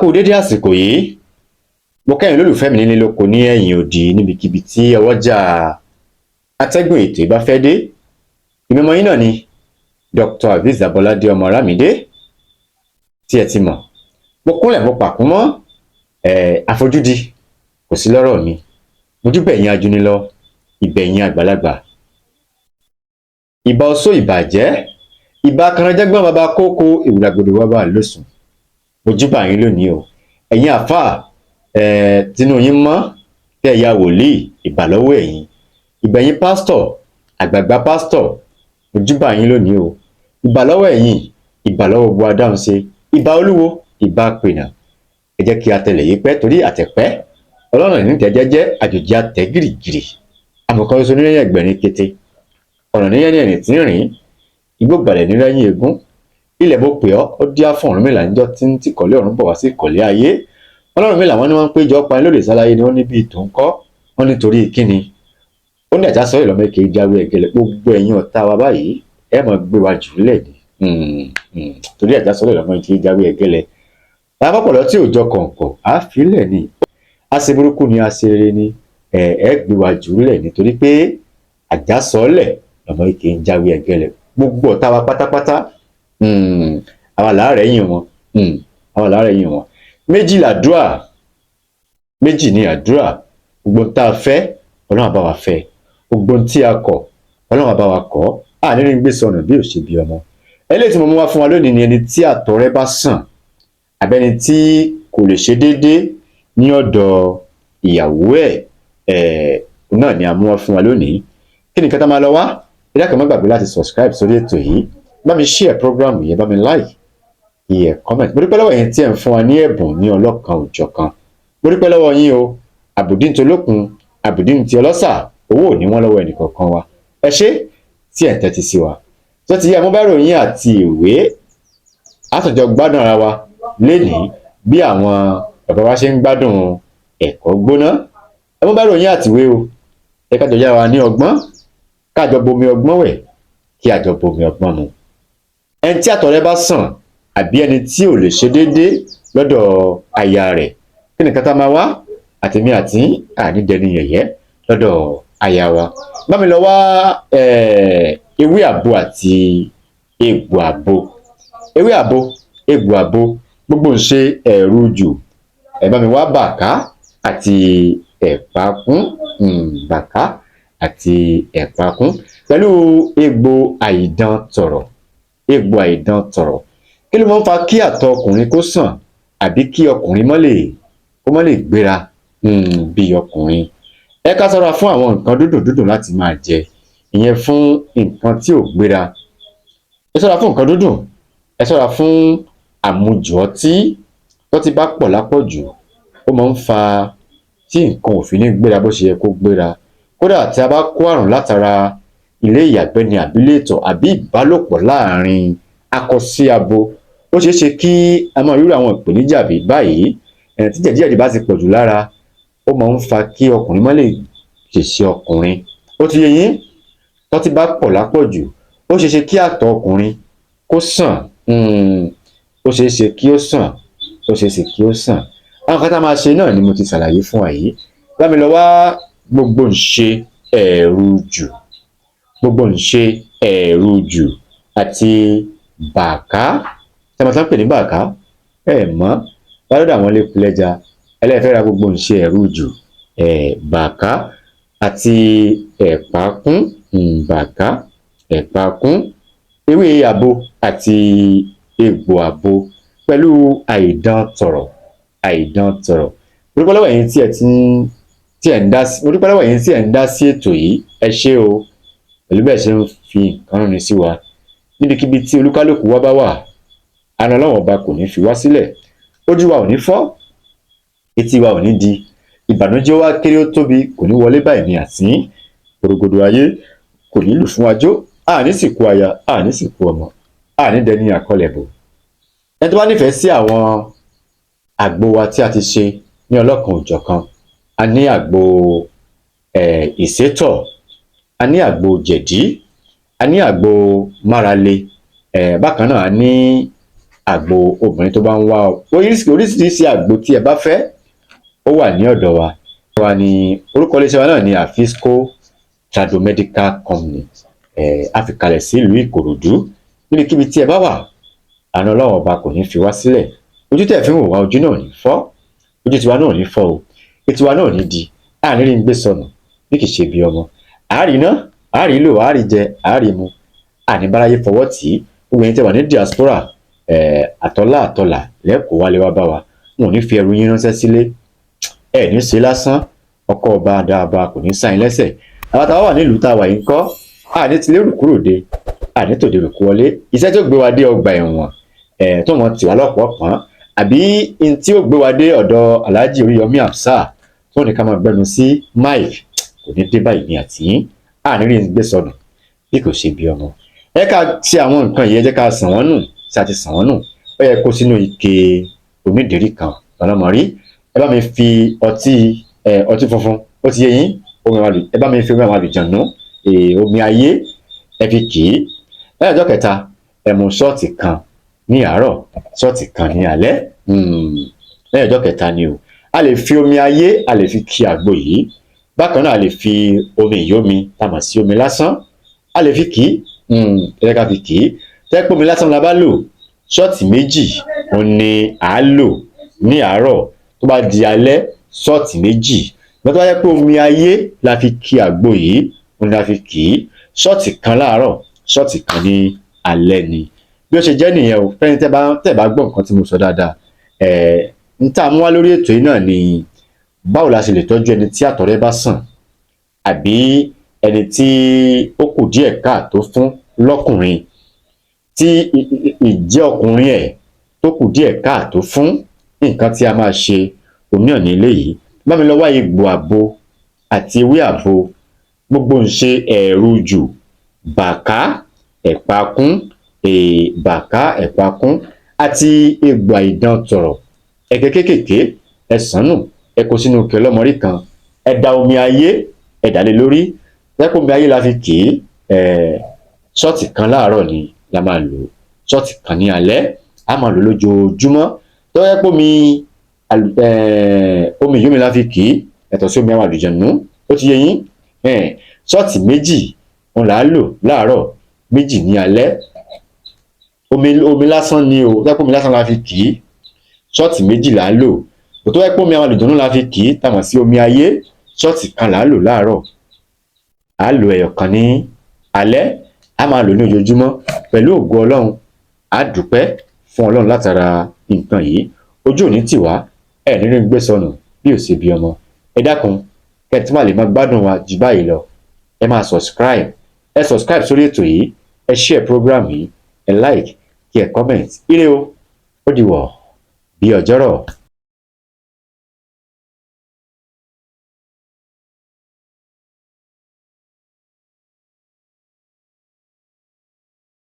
A kú dédé àsìkò yìí. Mo kẹ́yin olólùfẹ́ mi nílé lóko ní ẹ̀yìn odi, níbikíbi tí ọwọ́jà atẹ́gùn ètò yìí bá fẹ́ dé. Èmi ọmọ yín náà ni Dr. Azeez Abolade, ọmọ Rámídé tí ẹ ti mọ̀. Mo kúnlẹ̀, mo pàkún mọ́ ẹ̀, àfojúdi kò sí lọ́rọ̀ mi. Mojúbà ẹ̀yin ajúnilọ, ìbẹ̀yìn àgbàlagbà, ìbà oṣó, ìbàjẹ́, ìbà kanranjẹ́gbọ́n, bàbá kókó ìwúràgbòdò, bàbá lóṣùn. Mojúbà yín lónìí o. Ẹ̀yin àfáà tinú yín mọ́ tẹ́ ẹ ya wòlíì, ìbà lọ́wọ́ ẹ̀yin. Ìbẹ̀yìn pásítọ̀, àgbààgbà pásítọ̀, mojúbà yín lónìí o. Ìbà lọ́wọ́ ẹ̀yin, ìbà lọ́wọ́ gbogbo adáhunṣe, ìbà olúwo, ìbà pènà. Ẹ jẹ́ kí a tẹlẹ̀ yìí pẹ́, torí àtẹ̀pẹ́ ọlọ́run ní tẹ́jẹ́jẹ́, àjòjì àtẹ̀ gìrìgìrì, àmọ̀kan ṣoṣo nílẹ̀ ẹgbẹ̀rin kété ọ̀nà níyẹn ní ẹ̀rìn tí ń rìn igbó gbàlẹ̀ nílẹ̀yìn eégún ilẹ̀. Bó pè ọ́, ó díá fún Ọ̀rúnmìlà níjọ́ tí ń tìkọ̀lé ọ̀run bọ̀ wá sí ìkọ̀lé ayé. Ọlọ́runmìlà, wọn ni wọ́n ń péjọ pa ní lóde sáláyé ni wọ́n ní bíi tòun kọ́ wọ́n nítorí kíni ó ní àjàsọ ìlọmọ èké jáwé ẹgẹlẹ. Gbogbo ẹ̀yin ọ̀tá wa báyìí, ẹ mọ̀ gbé wa jù lẹ̀ ni, torí àjàsọ ìlọmọ èké jáwé ẹgẹlẹ. Àpapọ̀lọ́ tí òjọ kọ̀ǹkọ̀ á filẹ̀ ni, àṣeburúkú ni, àṣerere ni, ẹ ẹ gbé wa jù lẹ̀ nítorí pé àjàsọ́lẹ̀ lọmọ èké ń jáwé ẹgẹlẹ. Gbogbo ọ̀tá wa pátápátá, àwa làárẹ̀ yìn wọn, àwa làárẹ̀ yìn wọn. Méjì làdúrà, méjì ni àdúrà. Gbogbo tá a fẹ́, Ọlọ́run á bá wa fẹ́. Gbogbo tí a kọ̀, Ọlọ́run á bá wa kọ̀. Á nínú gbé sọnù bí ò ṣe bí ọmọ. Eléyìí tí mo mú wá fún wa lónìí ni ẹni tí àtọ̀ rẹ̀ bá sàn, àbẹ́ni tí kò lè ṣe déédéé ní ọ̀dọ̀ ìyàwó ẹ̀ ẹ̀ náà ni a mú wá fún wa lónìí. Kí ni nǹkan tá máa lọ wá? Ẹ dákun, má gbàgbé láti subscribe sórí ètò yìí, bá mi share program yẹn, bá mi like, kí ẹ comment. Mo dúpẹ́ lọ́wọ́ yẹn tí ẹ̀ ń fún wa ní ẹ̀bùn ní ọlọ́kan òjọ̀kan. Mo dúpẹ́ lọ́wọ́ yín o. Àbùdí ń tolókun, àbùdí ń ti ọlọ́sà, owó ò ní wọ́n lọ́wọ́ ẹnìkọ̀ọ̀kan wa. Ẹ ṣé tí ẹ̀ ń tẹ́tí sí wa. Tó ti yẹ, mo bá ròyìn àti ìwé àtúnjọ gbádùn ara wa lénìí bí àwọn bàbá wa ṣe ń gbádùn ẹ̀kọ́ gbóná. Ẹ mú bá ròyìn àtìwé o, ẹ kájọ yára wa ní ọgbọ́n, kájọ bomi ọgbọ́n wẹ̀, kí àjọ bomi ọgbọ́n mu. Ẹni tí àtọ̀ rẹ̀ bá sàn, àbí ẹni tí ò lè ṣe déédéé lọ́dọ̀ aya rẹ̀, kí nìkan tá a máa wá? Àtèmi àti ànídẹni yẹ̀yẹ́ lọ́dọ̀ aya wa. Bá mi lọ wá ewé àgbo àti egbò àgbo, ewé àgbo, egbò àgbo, gbogbo ń ṣe ẹ̀rù jù. Ẹ bá mi wá bàká àti ẹ̀pà kún, bàká àti ẹ̀pà kún pẹ̀lú egbò àìdán tọ̀rọ̀, egbò àìdán tọ̀rọ̀. Kí ló máa ń fa kí àtọ̀ ọkùnrin kó sàn, àbí kí ọkùnrin má lè kó má lè gbéra bí ọkùnrin? Ẹ ká ṣọ́ra fún àwọn nǹkan dúdùn dúdùn láti máa jẹ, ìyẹn fún nǹkan tí ò gbéra. Ẹ ṣọ́ra fún nǹkan dúdùn, ẹ ṣọ́ra fún àmujù ọtí. Tọ́tí bá pọ̀ lápọ̀jù, ó máa ń fa tí nǹkan ò fi ní gbéra bó ṣe yẹ kó gbéra. Kódà tí a bá kó àrùn látara ilé ìyàgbẹ́ ni, àbí ilé ìtọ̀, àbí ìbálòpọ̀ láàrin akọ sí abo, ó ṣeé ṣe kí a máa rírú àwọn ìpèníjà bí báyìí. Tí jẹ̀díjẹ̀dí bá ti pọ̀jù lára, ó máa ń fa kí ọkùnrin má lè ṣèṣe ọkùnrin. Ó ti yé yín. Tọ́tí bá pọ̀ lápọ̀jù, ó ṣeé ṣe kí àtọ̀ ọkùnrin kó sàn, ó ṣeé ṣe kí ó sàn, ó ṣeé ṣe kí ó sàn. Àwọn kan tá a máa ṣe náà ni mo ti ṣàlàyé fún wa yìí. Bá mi lọ wá gbogbo ńṣe ẹ̀rù jù, gbogbo ńṣe ẹ̀rù jù àti bàká. Tí a máa tán pè ní bàká, ẹ mọ̀ bá lọ́dọ̀ àwọn lẹ́kulẹ́ja ẹlẹ́fẹ́ ra gbogbo ńṣe ẹ̀rù jù, ẹ̀ bàká àti ẹ̀pà kún, bàká, ẹ̀pà kún, ewé àgbo àti egbò àgbo pẹ̀lú àìdán tọ̀rọ̀, àìdán tọ̀rọ̀. Mo dúpẹ́ lọ́wọ́ ẹ̀yin tí ẹ ti ń tí ẹ̀ ń dá sí. Mo dúpẹ́ lọ́wọ́ ẹ̀yin tí ẹ̀ ń dá sí ètò yìí. Ẹ ṣé o, pẹ̀lú bẹ́ẹ̀ ṣe ń fi nǹkan ránni sí wa níbikíbi tí olúkálùkù wa bá wà. Àna Ọlọ́run Ọba kò ní fi wá sílẹ̀. Ojú wa ò ní fọ́, etí wa ò ní di. Ìbànújẹ́ wa kéré, ó tóbi, kò ní wọlé báyìí ní àsín. Gbòrògbòdò ayé kò ní lù fún wájú. Àní sìnkú aya, àní sìnkú ọmọ, àní dẹni àkọlẹ̀bò. Ẹni tó bá nífẹ̀ẹ́ sí àwọn àgbo wa tí a ti ṣe ní ọlọ́kan òjọ̀kan, a ní àgbo ìsétọ̀, a ní àgbo jẹ̀dí, a ní àgbo márale. Bákan náà, a ní Àgbo obìnrin tó bá ń wá oríṣiríṣi àgbo tí ẹ bá fẹ́, ó wà ní ọ̀dọ̀ wa. Wa ní orúkọ iléeṣẹ́ wa náà ní Afisco Tradomedical Company. A fi kalẹ̀ sí ìlú Ìkòròdú. Níbikíbi tí ẹ bá wà, àánú Ọlọ́run Ọba kò ní fi wá sílẹ̀. Ojú tẹ̀ fi ń wò wá, ojú náà ò ní fọ́, ojú tiwa náà ò ní fọ́ o, etí wa náà ò ní di. Àárín rí ń gbé sọnù bí kì í ṣe bí ọmọ. Àárí ná, àárí lò, àárí jẹ, àárí mu, àní báráyé fọwọ́ tì í. Gbogbo ẹ̀yin tẹ́ wà ní diaspora, àtọ́lá àtọ́là lẹ́kọ̀ọ́ wálé wá bá wa. Wọn ò ní fi ẹrù yín ránṣẹ́ sílé, ẹ ní ṣe lásán. Ọkọ ọba dáàbà kò ní sáyìn lẹ́sẹ̀. Àwọn táwa wà nílùú tá a wà yìí ń kọ́, àní ti lérò kúrò dé, àní tòde rò kú wọlé. Iṣẹ́ tí ó gbé wa dé ọgbà ẹ̀wọ̀n tó wọn tì wá lọ́pọ̀ pọ́n, àbí n tí ó gbé wa dé ọ̀dọ̀ Alhaji Oríyọmí Hamzat tó ní ká máa gbẹnu sí mike, kò ní dé báyìí ní àtìyín. Àní rí gbé sọnù bí kò ṣe bí ọmọ. Ẹ ká ṣe àwọn nǹkan yìí, ẹ jẹ́ ká sàn wọ́n nù. Tí a ti sàn wọ́n nù, ó yẹ kó sínú ike onídèérí kan ọlọ́mọ rí. Ẹ bá mi fi ọtí ọtí funfun, ó ti yé yín, omi àwọn àlù, ẹ bá mi fi omi àwọn àlùjànnú, omi ayé, ẹ fi kì í. Lẹ́yìn ọjọ́ kẹta, ẹ mu shot kan ní àárọ̀, shot kan ní alẹ́. Lẹ́yìn ọjọ́ kẹta ni o. A lè fi omi ayé, a lè fi kí àgbo yìí. Bákan náà, a lè fi omi ìyómi tá a mọ̀ sí omi lásán, a lè fi kì í. Ẹ jẹ́ ká fi kì í. Tẹ́ pé omi lásán la bá lò, shot 2 òun ni à á lò ní àárọ̀. Tó bá di alẹ́, shot 2. Lọ́tọ́ bá jẹ́ pé omi ayé la fi kí àgbo yìí, òun ni la fi kì í, shot kan láàárọ̀, shot kan ní alẹ́ ni. Bí ó ṣe jẹ́ nìyẹn o. Fẹ́ni tẹ́ bá gbọ́ nǹkan tí mo sọ dáadáa, ń tá a mú wá lórí ètò yìí náà ni báwo la ṣe lè tọ́jú ẹni tí àtọ̀ rẹ̀ bá sàn, àbí ẹni tí ó kù díẹ̀ káàtó fún lọ́kùnrin, tí ìjẹ́ ọkùnrin ẹ̀ tó kù díẹ̀ káàtó fún. Nǹkan tí a máa ṣe òun náà ní eléyìí. Bá mi lọ wá egbò àbo àti ewé àbo, gbogbo ń ṣe ẹ̀rù jù, bàká, ẹ̀pàkún, bàká, ẹ̀pàkún àti egbò àìdán tọ̀rọ̀ ẹ̀kẹ́ kéékèèké. Ẹ sàn nù, ẹ kó sínú ike ọlọ́mọrí kan, ẹ da omi ayé, ẹ dà lé lórí. Lẹ́kùn omi ayé la fi kì í. Shot kan láàárọ̀ ni la máa lò, shot kan ní alẹ́. A máa lò lójoojúmọ́. Tó yẹ pé omi ìyómi la fi kì í, yàtọ̀ sí omi àwọn àlùjànnú, ó ti yé yín, shot 2 òun là á lò láàárọ̀, 2 ní alẹ́. Omi lásán ni o. Tó yẹ pé omi lásán la fi kì í, shot 2 là á lò. Tó yẹ pé omi àwọn àlùjànnú la fi kì í, tá a mọ̀ sí omi ayé, shot kan là á lò láàárọ̀, á lò ẹyọ kan ní alẹ́. A máa lò ní ojoojúmọ́. Pẹ̀lú ògo Ọlọ́run, á dúpẹ́ fún Ọlọ́run látara nǹkan yìí. Ojú òní tì wá, ẹ ní rí ń gbé sọnù bí ò ṣe bí ọmọ. Ẹ dákun, kẹ́ ẹ tí máa lè máa gbádùn wa jù báyìí lọ, ẹ máa subscribe, ẹ subscribe sórí ètò yìí, ẹ share program yìí, ẹ like, kí ẹ comment. Ire o, ó dìwọ̀ bí ọjọ́rọ̀.